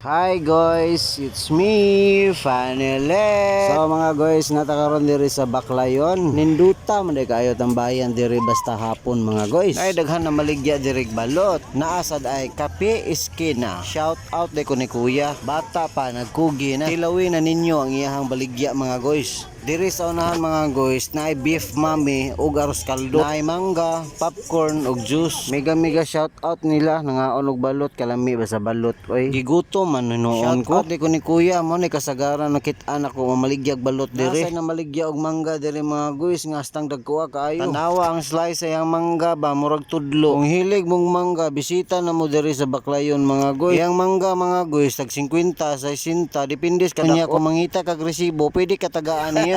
Hi guys, it's me, Fanelet. So mga guys, naa ta karon diri sa Baclayon. Ninduta man day kaayo tambayan diri basta hapon, mga guys. Ay daghan na maligya diri balot. Naa sad ay Kape Iskina. Shout out day ko ni Kuya. Bata pa nagkugi na. Tilawi na ninyo ang iyahang baligya, mga guys. Diri sa unahan, mga guys, naay beef mami ug arroz kaldo. Naay mangga, popcorn ug juice. Mega mega shout out nila, nangaon og balot, kalami ba sa balot oy. Gigutom man noon ko. Shout out ko ni Kuya mo ni kasagaran nakit-an ako mamaligyag balot diri. Nasa na maligya og mangga diri, mga guys, nga astang dagkuha kaayo. Tanawa ang slice sa iyang mangga ba, murag tudlo. Kung hilig mong mangga, bisita na mo diri sa Baclayon, mga guys. Iyang mangga, mga guys, tag 50, 60, depende sa kanya. Kung mangita kag resibo, pwede ka tagaan niya.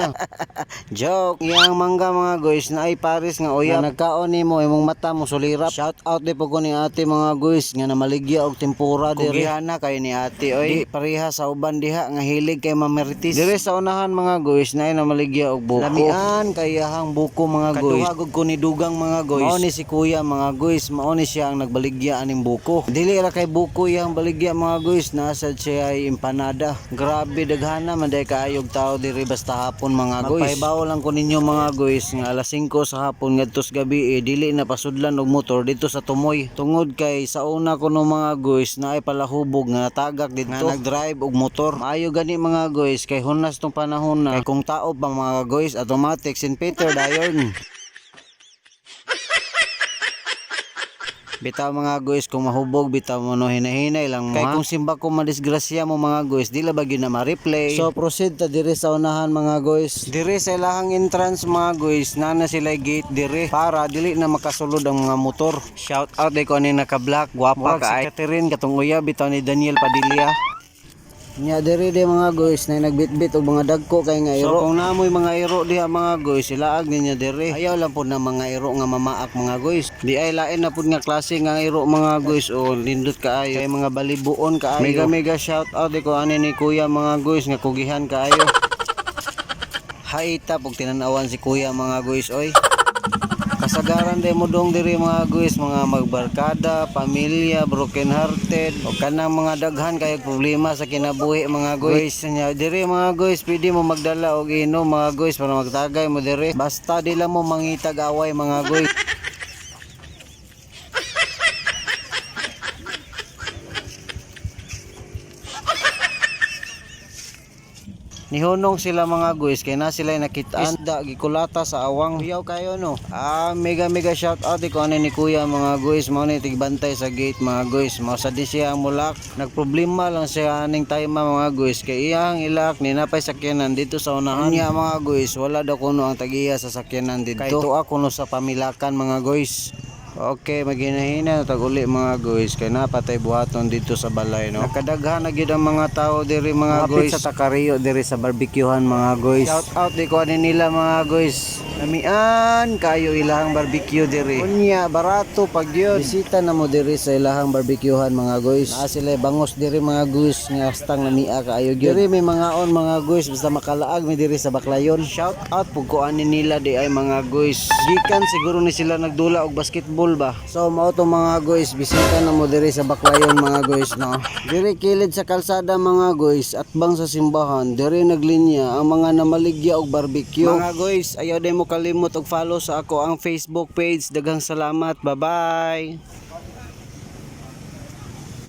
Joke. Iyang mangga, mga guys, na ay pares nga uyab. Nga nagkaon nimo, imong mata mo sulirap. Shout out di po ko ni ate, mga guys, nga namaligya og tempura diri. Kugihana kayo ni ate oy. Di pareha sa uban diha nga hilig kay mameritis. Diri sa unahan, mga guys, na ay namaligya og buko. Lamian kayahang buko, mga guys. Kaduha gud ko ni dugang, mga guys. Mao ni si Kuya, mga guys, mao ni siya ang nagbaligya aning buko. Dili ra kay buko iyang baligya, mga guys, naa sad siya ay empanada. Grabe, daghana man day kaayog tao diri basta hapon, mga guys. Magpahibaw lang ko ninyo, mga guys, nga alas 5 sa hapon ngadto sa gabi eh, dili na pasudlan og motor dito sa Tumoy. Tungod kay sa una ko no, mga guys, na ay palahubog nga natagak dito nga nagdrive og motor. Maayo gani, mga guys, kay hunas tong panahon na. Kay kung tao pa, mga guys, automatic St. Peter dayon. Bitaw, mga guys, kung mahubog bitaw mo no, hinahinay lang mo. Kay kung simba ko madisgrasya mo, mga guys, di la ba gyud na ma-replay. So proceed ta diri sa unahan, mga guys. Diri sa ilahang entrance, mga guys, naa na sila gate diri para dili na makasulod ang mga motor. Shout out day ko ani naka-black, gwapa ka. Si Catherine katong uyab bitaw ni Daniel Padilla. Nya diri di, mga guys, na nagbitbit og mga dagko kay nga iro. So kung namoy mga iro diha, mga guys, ilaag ninyo diri. Ayaw lang pud na mga iro nga mamaak, mga guys. Di ay lain na pud nga klase nga iro, mga guys, o lindot kaayo. Kay mga balibuon kaayo. Mega mega shout out di ko ani ni Kuya, mga guys, nga kugihan kaayo. Haita pug tinanawan si Kuya, mga guys, oy. Kasagaran day mo dong diri, mga guys, mga magbarkada, pamilya, broken hearted, o kanang mga daghan kay problema sa kinabuhi, mga guys. Nya diri, mga guys, pwede mo magdala og inom, mga guys, para magtagay mo diri. Basta di lang mo mangitag away, mga guys. Nihunong sila, mga guys, kay na sila nakitaan isda gikulata sa awang. Kuyaw kayo no. Ah, mega mega shout out ko ani ni Kuya, mga guys, mao ni tigbantay sa gate, mga guys. Mao sa di siya ang mulak. Nagproblema lang siya aning time, mga guys, kay iyang ilak ni napay sakyanan dito sa unahan niya, mga guys. Wala daw kuno ang tagiya sa sakyanan dito. Kay tuwa kuno sa pamilakan, mga guys. Okay, maghinahina na tag-uli, mga guys, kay napatay buhaton dito sa balay no. Nakadaghan na gyud ang mga tao diri, mga guys. Sa Takariyo diri sa barbecuehan, mga guys. Shout out di ko ani nila, mga guys. Lamian kayo ilahang barbecue diri. Unya barato pag yun. Bisita na mo diri sa ilahang barbecuehan, mga guys. Naa sila bangos diri, mga guys, nga astang lamia kaayo gyud. Diri may mga on, mga guys, basta makalaag mi diri sa Baclayon. Shout out pug ko ani nila di ay, mga guys. Gikan siguro ni sila nagdula og basketball ba. So mao to, mga guys, bisita na mo diri sa Baclayon, mga guys no. Diri kilid sa kalsada, mga guys, at bang sa simbahan, diri naglinya ang mga namaligya og barbecue. Mga guys, ayaw day mo kalimot og follow sa ako ang Facebook page. Daghang salamat. Bye-bye.